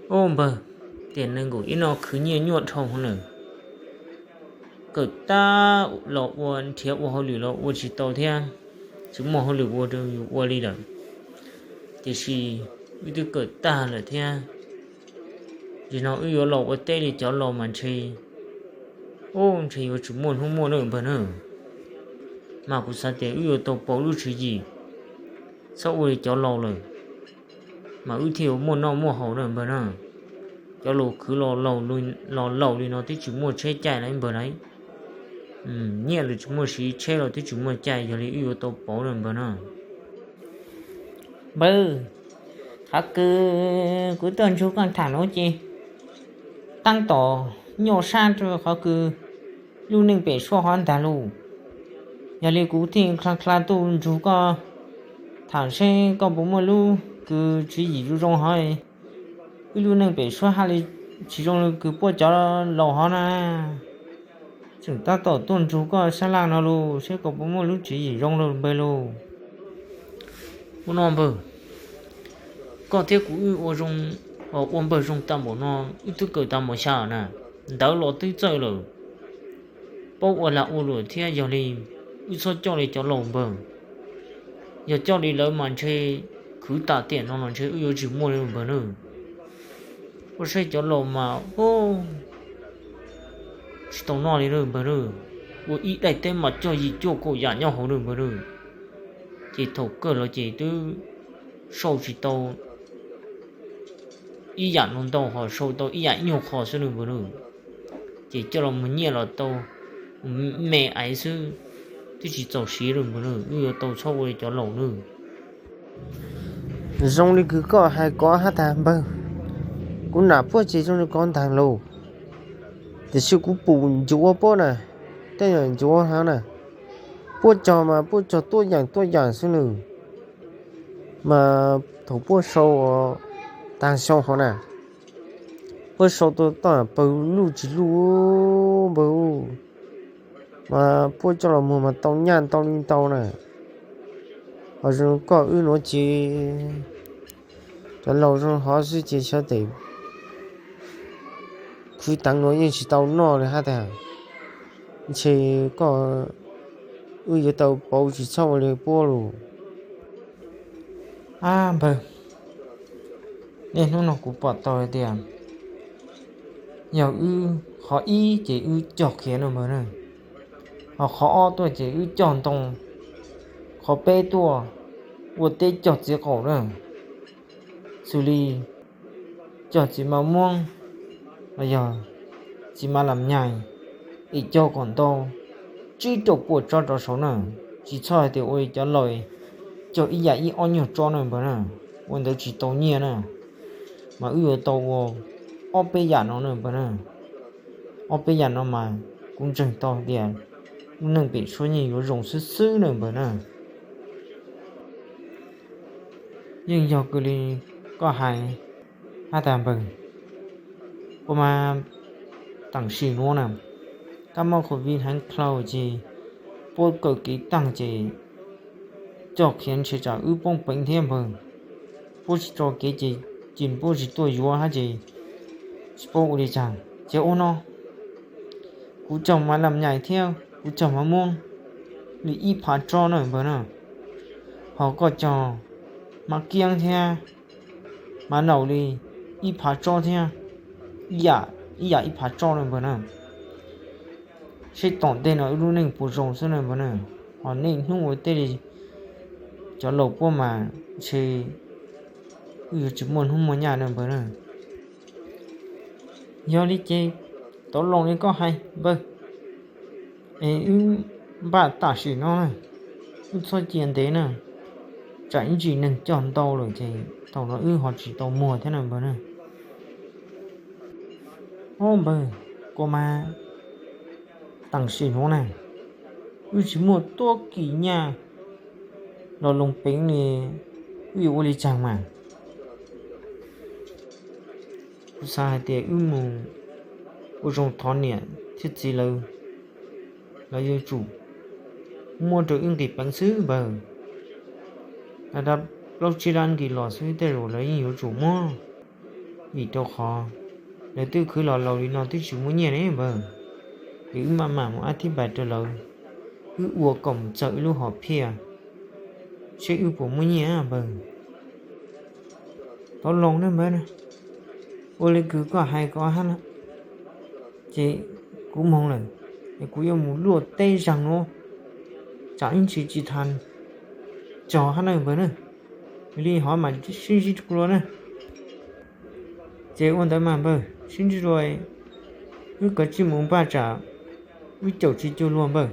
Ub npawg, tiam nees nkaum ib no khwv nyiaj nyuaj dhau lawm, kawm tag los ua nrhiav ua hauj lwm los ua tsis tau thiab, tsis muaj hauj lwm ua rau yus ua li lawm. Tiam sis wb twb kawm tag lawm thiab, nim no wb yuav los ua teb li cov laus mas ntshe, ub, ntshe yuav tsis muaj hnub muaj na npawg na. Mas kuv xav tias wb yuav tau pauv lub tswv yim, txhob ua li cov laus lawm, mas wb thiaj yuav muaj noj muaj haus na npawg na. Cov laus khwv los laus li no twb tsis muaj tsheb caij lawm npawg na. Nyiaj los tsis muaj siv, tsheb los twb tsis muaj caij, yog li wb yuav tau pauv na npawg na. Npawg, qhov kws kuv tuaj ntsib koj thaum no ces tab tom nyuaj sab rau qhov kws lub neej pem suab hov ntag lauj. Yog li kuv thiaj kha kha tuaj ntsib koj thaum seb koj puas muaj lub kws tswv yim zoo zoo hov. Wb lub neej pem suab haj li tsis zoo li kws puab cov laus hov na. Tseem tab tom tuaj ntsib koj sab laj no lauj, seb koj puas muaj lub tswv yim zoo lauj npawg lauj. Ua no npawg, koj thiab kuv wb ua npawg zoo tag npaum no, wb twb kawm tag npaum xya na, ntawv los twb txawj lawm, paub ua lag ua luam thiab, yog li wb txhob coj li cov laus npawg. Yog coj li lawv mas ntshe khwv tas tiam no los ntshe wb yuav tsis muaj li npawg na. Ua saib cov laus mas tsis tau noj li na npawg na. Ua ib daim teb mas cog yim cuaj kaum yam nyob hauv na npawg na. Ces thaum kawg los ces twb sau tsis tau ib yam no ntau, ho sau tau ib yam ib nyuag qho xwb na npawg na. Ces coj los mus nyiaj los tau me aiv xwb, twb tsis txaus siv li npawg na, wb yuav tau txhob ua li cov laus na. Zoo li kws koj hais ko hab tag npawg, kuv nam puab ces zoo li ko ntag lauj. Tiam sis kuv pum ncuav puab na, tej yam ncuav hov na, puab cog mas puab cog tuab yaam tuab yaam xwb nws. Mas thaum puab sau taag xyoo hov na, puab sau tau toj pawg luj tsis luj npawg, mas puab coj los muag mas tau nyaj ntau li ntau na. Ho zoo koj wb nuav ces cov laus zoo hov xwb ces xyov tes khwv teev nuav yeej tsis tau noj li hab tas. Ntshe koj wb yuav tau pauv tsis txhob ua li puab lug. Ab npawg, niaj hnub no kuv pom tau hais tias yog wb qhov ib ces wb cog qhiav na npawg na, ho qhov ob tuaj ces wb cog ntoo, qhov peb tuaj ua teb cog txiv qaum na, xws li cog txiv maj muab los yog txiv maj lam nyais, es cog kom ntau, tsib rau puas tsob rau saud na, tsis txhob hais tias ua li cov laus cog ib yam ib ob nyuag tsob na npawg na, ua ntawd tsis tau nyiaj na. Mas wb yuav tau ua ob peb yam no na npawg na. Ob peb yam no mas kuv ntseeg tau hais tias lub neej pem suab yeej yuav zoo xwb xwb na npawg na. Yeej yog kws li koj hais hab tas npawg. Ua mas tam sim nuav na, kab mob covid heev dlhau ces puab kawm kev taag ces cog qhiav ntshe tsam wb poob peev thiab npawg. Puab tsis tso kev ces, ces puab tsis tuaj yuav hab ces tsis paub ua li cas. Ces ua no, kuv cog maj lam nyais thiab kuv cog maj muab li ib phav tsob na npawg na, ho koj cog maj kiab thiab maj naum li ib phav tsob thiab, ib yam ib phav tsob na npawg na. Seb tom ntej no wb lub neej puas zoo xwb na npawg na. Ho niaj hnub ua teb li cov laus puab mas ntshe wb yuav tsis muaj hnub muaj nyaj na npawg na. Yog li ces tau loo li koj hais npawg, es wb npaj tam sim no na, wb txhob cia ntev na, tsam ib ntsis neeg cog ntau lawm ces thaum no wb ho tsis tau muag thiab na npawg na. Ob npawg, kuv mas tam sim nuav na, wb tsis muaj tuab kis nyaj los loo peev li, wb yuav ua li caag mas? Kuv xav hais tias wb mus ua zoo thov niam thiab txiv lawv, lawv yuav tsum muab rau wb nqis peev xwb npawg. Lawv dab plaub tsib lab nqis los xwb tej zaum lawv yeej yuav tsum muab. vim rau qhov lawv twb khwv los laus li no twb tsis muaj nyiaj ne npawg. Es wb maj mam mus ab thib npais rau lawv, wb ua kom mus txog wb lub hom phiaj seb wb puas muaj nyiaj npawg. Tau loo ne npawg na, ua li kws koj hais ko hab na, ces kuv moog lawm, es kuv yuav mus luaj teb zaag nuav, tsam ib ntsis tsis tas tsog hab na npawg na. Li hov mas sib ntsib rua kuv lawm na. Ces ua ntawd mas npawg, sib ntsib dua, wb kav tsij mus npaj tsam wb caum tsis cuag luag npawg.